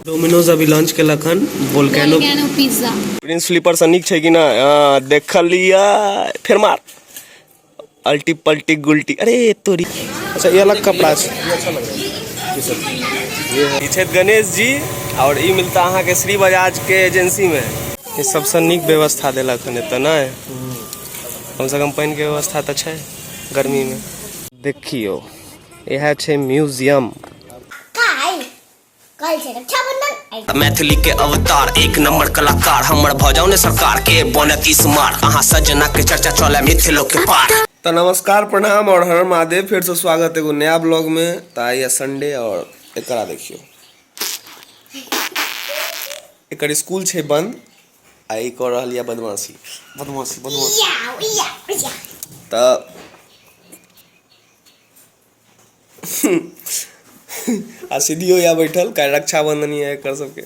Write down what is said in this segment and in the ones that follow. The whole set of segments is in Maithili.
डोमिनोज अभी लॉन्च केलक हन वोल्केनो पिज्जा। प्रिंस फ्लिपर से नीक छै कि ना? देखलियै फेर मार अल्टी पल्टी गुल्टी। अरे तोरी। अच्छा ई अलग कपड़ा छै। ई छथि गणेश जी और ई मिलता अहाँके श्री बजाज के एजेंसी में। ई सबसँ नीक व्यवस्था देलक हन एतऽ नहि? कम से कम पानि के व्यवस्था तऽ छै गर्मी में। देखियौ इएह छै म्यूजियम। मैथिली के अवतार एक नंबर कलाकार हमर भऽ जाउ ने सरकार के बनत स्मार्ट अहाँ सजना के चर्चा चले मिथिलो के पार। तो नमस्कार प्रणाम और हर महादेव, फिर से स्वागत एगो नया ब्लॉग में। तो आइ संडे और एकरा देखियो एकर स्कूल छै बंद आ ई कऽ रहल यऽ बदमाशी बदमाशी बदमाशी। तऽ आ सीधियो या बैठल काल्हि रक्षाबंधन यऽ एकर सबके।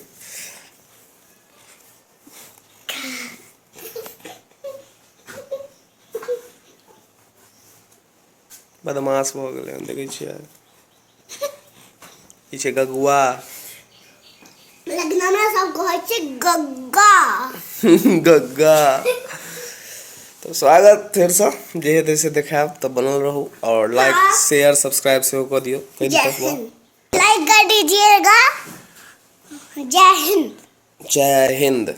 बदमाश भऽ गेलै हन देखै छियै। ई छै गगुआ। लेकिन हमरा सब कहै छै गग्गा। गग्गा। तो स्वागत फिर से जे हेतै से देखायब, तऽ बनल रहू और लाइक शेयर सब्सक्राइब सेहो कऽ दियौ। कोई जय दिक्कत हिंद। लाइक कर दीजिएगा। जय हिंद। जय हिंद।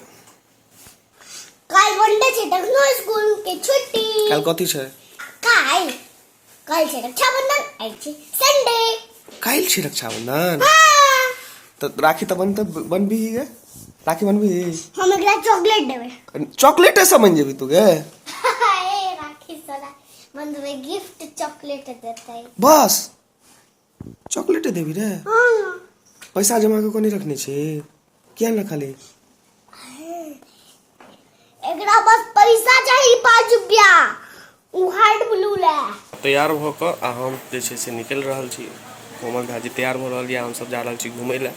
काल बंडे छै तखनो स्कूल के छुट्टी। काल्हि कथी छै? काल्हि काल्हि छै रक्षाबंधन, आइ छै संडे। काल्हि छै रक्षाबंधन? हाँ। तऽ राखी तऽ बनतै, बनबी गे? राखी बनबी? हम एकरा चॉकलेट देबै। चॉकलेटे से बन जेबी तू गे? ए राखी साला बंधबै, गिफ्ट चॉकलेट देतै। बस चॉकलेटे देबी रे? हाँ। पैसा जमा कऽ कऽ नहि रखने छी? किया नहि रखली? एकरा बस पैसा चाही 5 रुपया, उ हार्ड ब्लू ले। तैयार भऽ कऽ आ हम जे छै से निकलि रहल छी। कोमल झाजी तैयार भऽ रहल यऽ, हमसब जा रहल छी घुमै लए।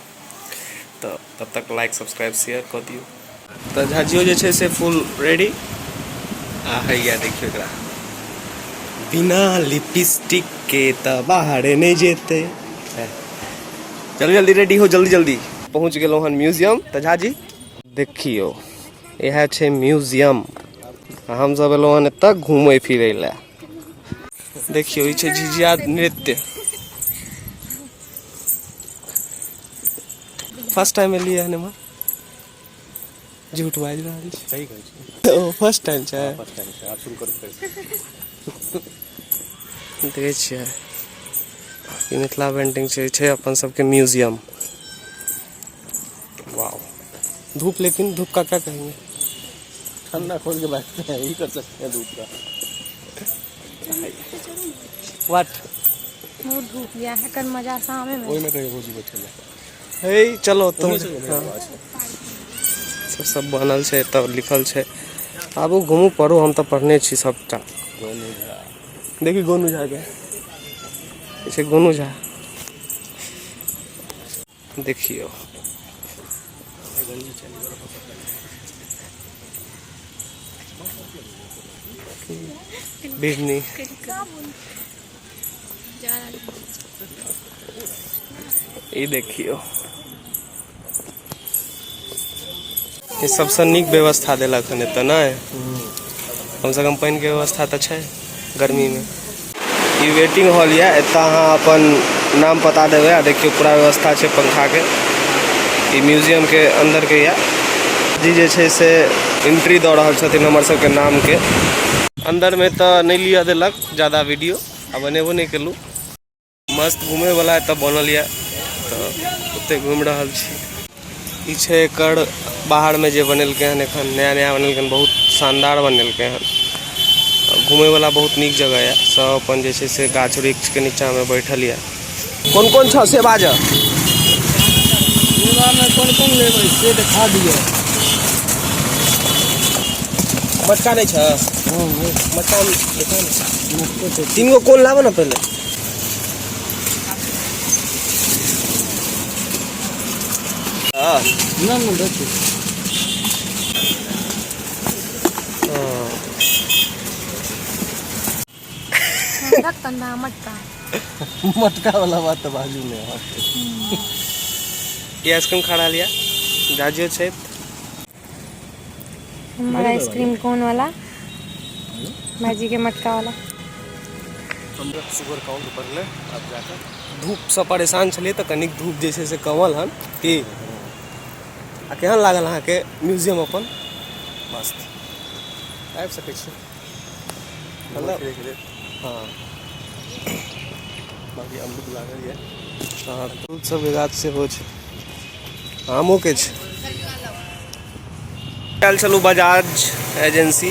तऽ तब तक लाइक सब्सक्राइब शेयर कऽ दियौ। तऽ झाजियो जे छै से फुल रेडी आ हैया देखियौ एकरा बिना लिपस्टिक के तऽ बाहर नहि जेतै। जल्दी जल्दी रेडी हो, जल्दी जल्दी। पहुँच गेलहुँ हन म्यूजियम। तऽ झाजी देखियौ इएह छै म्यूजियम। हमसब एलहुँ हन एतऽ घूमै फिरै लए। देखियौ ई छै झिझिया नृत्य। फर्स्ट टाइम एलियै हन एम्हर? झूठ बाजि रहल छी। सही कहै छी। ओ फर्स्ट टाइम छै? फर्स्ट टाइम छै, आब शुरू करू फेर। देखै छियै ई मिथिला पेंटिंग छै, छै अपन सबके म्यूजियम। वाओ धूप, लेकिन धूप का क्या कहेंगे? ठंडा खोल के बैठते हैं, यही कर सकते हैं धूप का। वाट बहुत धूप यऽ, एकर मजा शामे में। ओहिमे कहियो भौजी बैठल है। हे चलो तो ओहिमे चलो, हाँ। सब सब बनल छै, तब लिखल छै। आबू घुमू पढ़ू, हम तऽ पढ़ने छी सबटा। गोनू झा। देखी गोनू झा के, ई छै गोनू झा। देखियौ बिजनी ई देखियौ ई सबसँ नीक व्यवस्था देलक हन एतऽ नहि? कम से कम पानि के व्यवस्था तऽ छै गर्मी में। ई वेटिंग हॉल यऽ, एतऽ अहाँ अपन नाम पता देबै आ देखियौ पूरा व्यवस्था छै पंखा के। ई म्यूजियम के अंदर के यऽ। जी जे छै से एंट्री दऽ रहल छथिन हमर सबके नाम के। अंदर में तऽ नहि लिअ देलक ज्यादा वीडियो आ बनेबो नहि केलहुँ। मस्त घूमे वाला एतऽ बनल यऽ तऽ ओते घूमि रहल छी। ई छै एकर बाहर में जे बनेलकै हन, एखन नया नया बनेलकै हन, बहुत शानदार बनेलकै हन। घूमे वाला बहुत नीक जगह यऽ। सब अपन जे छै से गाछ वृक्ष के नीचा में बैठल यऽ। कोन कोन छौ से बाजऽ। लेबा में कोन कोन लेबै से देखा दिअ। मटका नहीं छ? हाँ। मटका देखा ने। 3 गो कोन लाबो ना पहले। हाँ। ना ना देखियो। रख कंधा मटका। मटका वाला बात तो बाजू नहीं। ई आइसक्रीम खा रहल यऽ झाजियो छथि। हमर आइसक्रीम कोन वाला भाईजी के मटका वाला। शुगर काउंट बढ़लै आब जाकऽ धूपसँ परेशान छलियै तऽ कनिक धूप जे छै से कमल हन की आ केहन लागल अहाँके म्यूजियम अपन मस्त आबि सकै छी मतलब हँ बाकी अमरूद लागल यऽ। हँ, अमरूद सबके गाछ सेहो छै, आमोके छै। आयल छलहुँ बजाज एजेंसी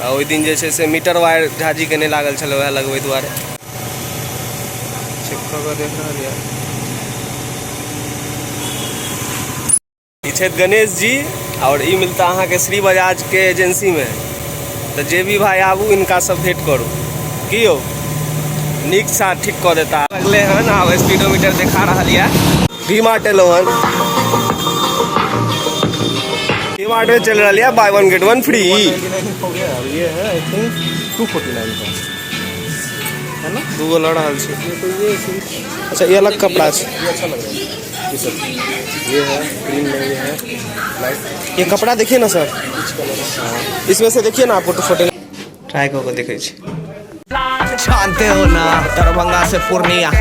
आ ओहि दिन जे छै से मीटर वायर झाजीके नहि लागल छलै, वएह लगबै दुआरे चेक कऽ कऽ देख रहल यऽ। ई छथि गणेश जी और ई मिलता अहाँके श्री बजाज के एजेंसी में, तऽ जे भी भाई आबू इनका सब भेंट करू की यौ नीक सा ठीक कऽ देता। लगले हन आब स्पीडोमीटर देखा रहल यऽ। वी मार्ट एलहुँ हन, वी मार्ट में चलि रहल यऽ by one get one free. हो गया अब ये है I think 249 का है ना। दूगो लऽ रहल छी। ये तो ये अच्छा ई अलग कपड़ा छै। ये अच्छा लग रहा है ये सब, ये है ग्रीन में, ये है लाइट। ये कपड़ा देखिए ना सर, इसमें से देखिए ना आपको 249 ट्राई कऽ के देखै छी। जानते हो ना दरभंगा से पूर्णिया ई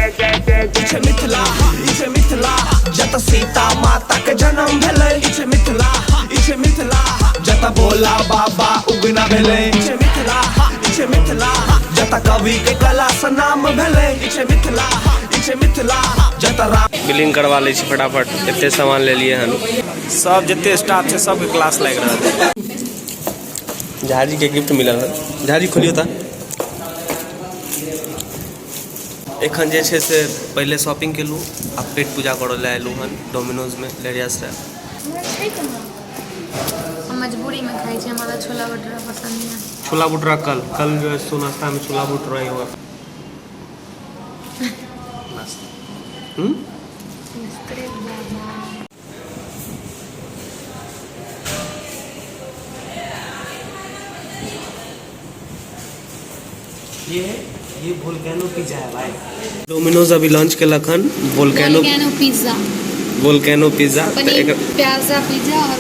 मिथिला, ई मिथिला जत सीता माता के जन्म भेलै, ई मिथिला, ई मिथिला जत भोला बाबा उगना भेलै, ई मिथिला, ई मिथिला जत कवि के कला से नाम भेलै, ई मिथिला, ई मिथिला जत राम। बिलिंग करवा लै छी फटाफट, एते सामान लेलियै हन। सब जते स्टाफ छै सबके क्लास लागि रहल छै। झाजी के गिफ्ट मिलल हन, झाजी खोलियौ तऽ। एखन जे छै से पहिले शॉपिंग केलहुँ आ पेट पूजा करऽ लए एलहुँ हन डोमिनोजमे लहेरियासराय। हम मजबूरी में खाई छी, हमरा छोला भटूरा पसंद नहीं है। छोला भटूरा कल कल जो है सो नाश्ता में छोला भटूरा ही होगा। ये वोल्केनो पिज्जा है भाई। डोमिनोज अभी लॉन्च केलक हन volcano pizza, volcano pizza, paneer प्याजा पिज्जा और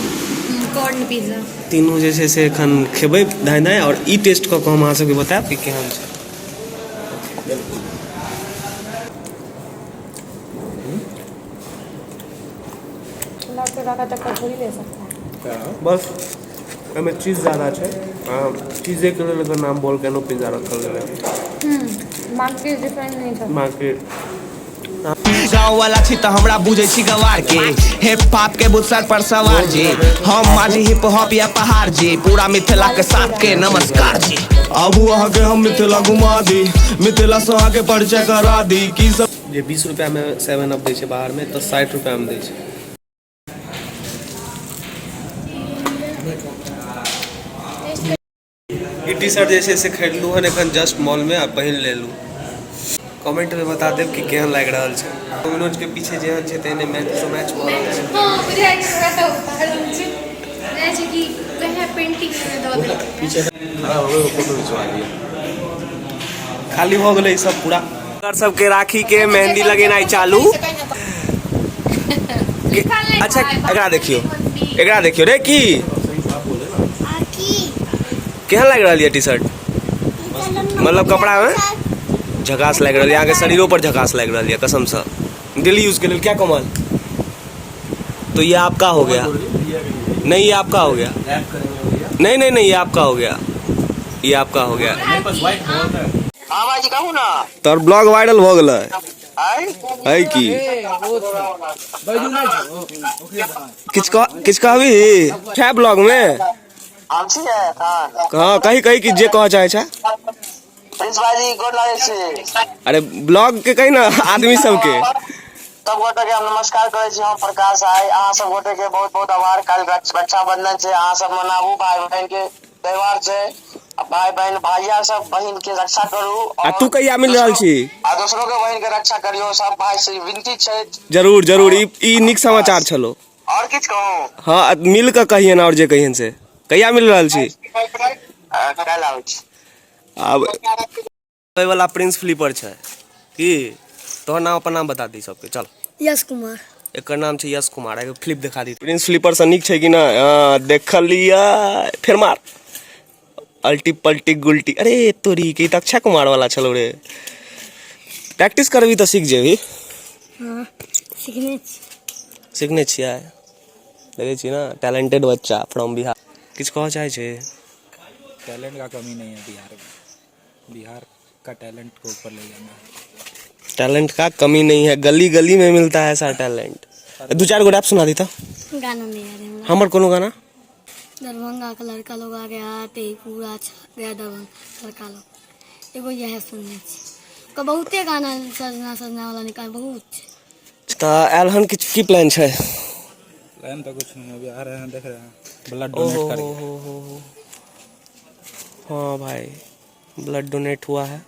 कॉर्न पिज्जा। तीनू जे छै से एखन खेबै धाँइ धाँइ और ई टेस्ट कऽ कऽ हम अहाँ सबके बतायब कि केहन छै। का चक्कर थोड़ी ले सकता है। बस एहिमे चीज ज्यादा छै, चीजे के लेल एकर नाम वोल्केनो पिज्जा रखल गेलै। मार्केट डिफरेंट नहीं था। मार्केट गाँव वाला छी तऽ हमरा बुझै छी गवार के, हिप हॉप के बुसर पर सवार जी, हम माझी हिप हॉप या पहाड़ जी, पूरा मिथिला के साथ के नमस्कार जी। आबू अहाँके हम मिथिला घुमा दी, मिथिला से अहाँके परिचय करा दी। की सब जे 20 रुपया में 7 अप दै छै बाहर में, तऽ 60 रुपया में दै छै। ई टी शर्ट जे छै से खरीदलहुँ हन एखन जस्ट मॉल में आ पहिन लेलहुँ। कमेंट में बता देब कि केहन लागि रहल छै। डोमिनोज के पीछे जेहन छै तेहने मैच मैच भऽ रहल छै। हाँ, बुझाइ छै ओकरा तऽ उतारल छै। बुझाइ छै कि वएह पेंटिंग में दऽ देलकै। पीछे खड़ा हो गए फोटो खिंचवा लिया। खाली भऽ गेलै ई सब पूरा। एकर सबके राखी के मेहंदी लगेनाइ चालू। अच्छा एकरा देखियौ, एकरा देखियौ रे, की केहन लागि रहल यऽ टी शर्ट? मतलब कपड़ा में झकास लागि रहल यऽ, अहाँके शरीरो पर झकास लागि रहल यऽ कसमसँ। डेली यूज के लेल क्या कमाल। तो ये आपका हो गया। नहीं ये आपका हो गया। नहीं नहीं नहीं ये आपका हो गया, ये आपका हो गया। तोहर ब्लॉग वायरल भऽ गेलै है की? किछु कह, किछु कहबी छै ब्लॉग में? हाँ कही कही कि जे कह चाहे छै। अरे ब्लॉग के कही ना आदमी सबके। सब गोटे के हम नमस्कार करै छी। हम प्रकाश आइ अहाँ सब गोटे के बहुत बहुत आभार। काल्हि रक्षाबंधन छै, अहाँ सब मनाबू, भाई बहन के त्यौहार छै। भाई बहन भैया सब बहिन के रक्षा करू। आ तू कहिया मिल रहल छी? आ दोसरो के बहिन के रक्षा करियो, सब भाई से विनती छै। जरूर जरूर, ई नीक समाचार छलो। और किछु कहू? हाँ मिल के कहियन, और जे कहियन से। कहिया मिल रहल छी? काल्हि आबै छी। आब वाला प्रिंस फ्लिपर छै की? तोहर नाम अपन नाम बता दी सबके। चल। यश कुमार। एकर नाम छै यश कुमार। एगो फ्लिप देखा दी। प्रिंस फ्लिपर से नीक छै कि ना? हाँ, देखलियै, फेर मार अल्टी पल्टी गुल्टी। अरे तोरी के, ई तऽ अक्षय कुमार वाला छलो रे। प्रैक्टिस करबी तऽ सीख जेबही। हाँ, सीखने छी। सीखने छियै, देखै छी ने, टैलेंटेड बच्चा फ्रॉम बिहार। किछु कहऽ चाहै छी? टैलेंट का कमी नहीं है बिहार में, बिहार का टैलेंट को ऊपर ले जाना है। टैलेंट का कमी नहीं है, गली गली में मिलता है ऐसा टैलेंट। दू चार गो रैप सुना दी तऽ। गाना नहीं आ रहे हमरा। हमर कोनो गाना। दरभंगा का लड़का लोग आ गया ते पूरा छा गया दरभंगा का लड़का लोग, एगो इएह सुनने छी। ओकर बहुते गाना सजना सजना वाला निकाल बहुत छै। तऽ आयल हन, किछु की प्लान छै? प्लान तो कुछ नहीं है, अभी आ रहे हैं, देख रहे हैं, ब्लड डोनेट करके। हो, हाँ भाई, ब्लड डोनेट हुआ है।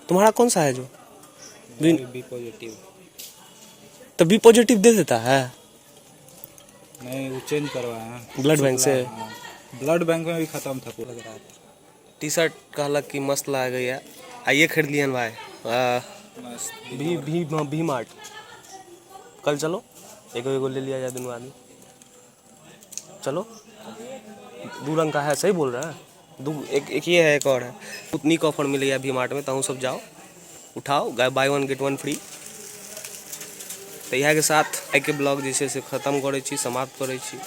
तुम्हारा कौन सा है जो? B, B positive. तो बी पॉजिटिव दे देता है? नहीं, वो चेंज करवाए हैं। ब्लड बैंक से? हाँ, ब्लड बैंक में भी खत्म था पूरा लग रहा था। टी शर्ट कहलक कि मस्त लागैया, आइए खरीद लियन भाई। मस्त। भी भी भी मार्ट कल चलो, एगो एगो ले लिया जाए दोनों आदमी। चलो, दू रंग का है। सही बोल रहा है, दू एक एक ये है, एक और है। उतनी का ऑफर मिलेगा भी मार्ट में, तहूँ सब जाओ उठाओ, buy one get one free. तऽ इएहके साथ आइके ब्लॉग जे छै से खतम करै छी, समाप्त करै छी।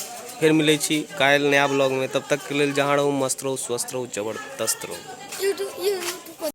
फेर मिलै छी काल्हि नया ब्लॉगमे, तब तकके लेल जहाँ रहू मस्त रहू, स्वस्थ रहू, जबरदस्त रहू। यूट्यूब।